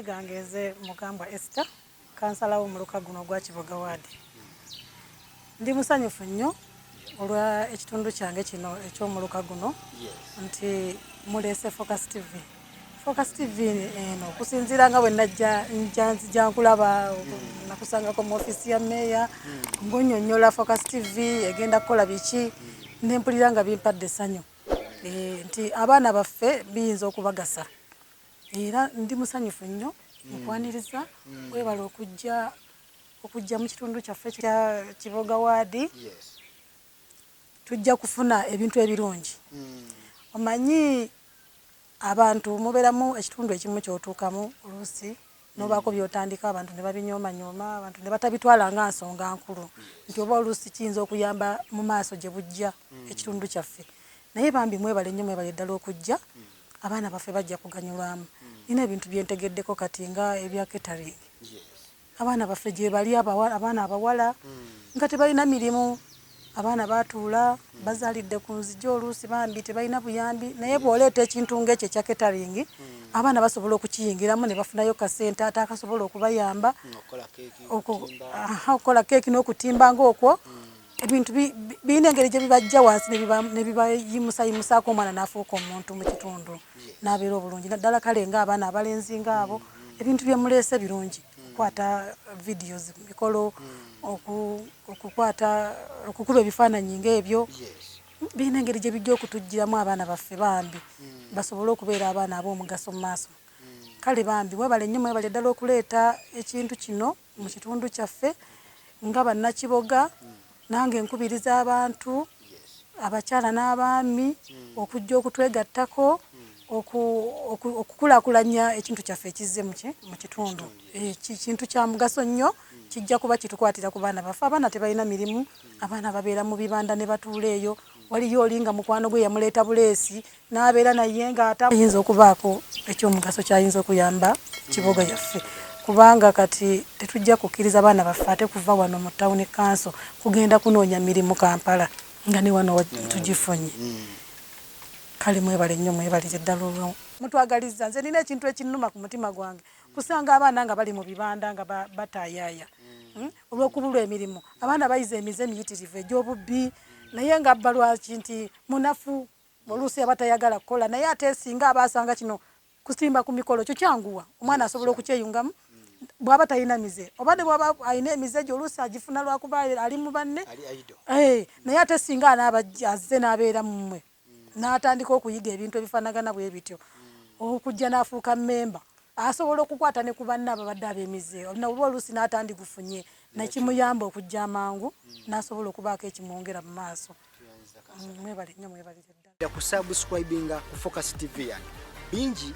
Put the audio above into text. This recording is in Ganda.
Amannya gange nze Mugambwa Esther, kansala w'omuluka guno ogwa Kiboga Ward. Ndi musanyufu nnyo olwa ekitundu kyange kino eky'omuluka guno nti muleese Focus TV. Focus TV eno okusinziira nga bwe najja nja nkulaba, nakusangako mu ofiisi ya meeya ng'onnyonnyola Focus TV egenda kukola biki, ne mpulira nga bimpadde essanyu nti abaana baffe biyinza okubagasa. Era ndi musanyufu nnyo nkwaniriza, webale okujja mu kitundu kyaffe kya Kiboga Ward. Tujja kufuna ebintu ebirungi. Omanyi abantu mubeeramu ekitundu ekimu ky'otuukamu oluusi n'obaako by'otandika, abantu ne babinyoomanyoma, abantu ne batabitwala nga nsonga nkulu nti oba oluusi kiyinza okuyamba mu maaso gye bujja ekitundu kyaffe. Naye bambi mwebale nnyo, mwebale ddala okujja, abaana baffe bajja kuganyulwamu. Nina ebintu bye ntegeddeko kati nga ebya catering. Abaana baffe gye bali, abaana abawala nga tebalina mirimu, abaana batuula bazaalidde ku nzigi, oluusi bambi tebalina buyambi, naye bw'oleeta ekintu ng'ekyo ekya catering, abaana basobola okukiyingiramu ne bafunayo kasente ate akasobola okubayamba okukola keeki n'okutimba ng'okwo. Ebintu birina engeri gye bibajja wansi ne bibayimusayimusaako, omwana n'afuuka omuntu mu kitundu n'abeera obulungi, naddala kale ng'abaana abalenzi ng'abo. Ebintu bye muleese birungi, okukwata videos ku mikolo, okukwata, okukuba ebifaananyi ng'ebyo birina engeri gye bijja okutuggyiramu abaana baffe bambi basobole okubeera abaana ab'omugaso mu maaso. Kale bambi mwebale nnyo, mwebale ddala okuleeta ekintu kino mu kitundu kyaffe nga bannakiboga. Nange nkubiriza abantu, abakyala n'abaami, okujja okutwegattako okukulaakulanya ekintu kyaffe ekizze mu kitundu. Kintu kya mugaso nnyo, kijja kuba kitukwatira ku baana baffe. Abaana tebalina mirimu, abaana babeera mu bibanda ne batuula eyo. Waliyo oli nga mukwano gwe yamuleeta buleesi n'abeera naye ng'ate ayinza okubaako ekyomugaso ky'ayinza okuyamba Kiboga yaffe, kubanga kati tetujja kukkiriza baana baffe ate kuva wano mu town council kugenda kunoonya mirimu Kampala nga ne wano tugifunye. Kale mwebale nnyo, mwebalire ddala olwo mutwagalizza. Nze nina ekintu ekinnuma ku mutima gwange, kusanga abaana nga bali mu bibanda nga bataayaaya olw'okubulwa emirimu. Abaana bayize emize emiyitirivu egy'obubbi, naye nga abba lwaki? Nti munafu, oluusi aba tayagala kukola. Naye ate singa aba asanga kino kusimba ku mikolo, kyo kyanguwa, omwana asobola okukyeyungamu bw'aba talina mize, oba ne bw'aba alina emize gye, oluusi agifuna lwakuba ali mu banne. Naye ate singa anaaba azze n'abeera mu mmwe n'atandika okuyiga ebintu ebifaanagana bwe bityo, okujja n'afuuka mmemba, asobola okukwata ne ku banne ababadde ab'emize, oba oluusi n'atandigufunye, nekimuyamba okujja amangu n'asobola okubaako ekimwongera mu maaso. Mwebale nnyo, mwebalire ddala. Kusubscribinga ku Focus TV yange bingi.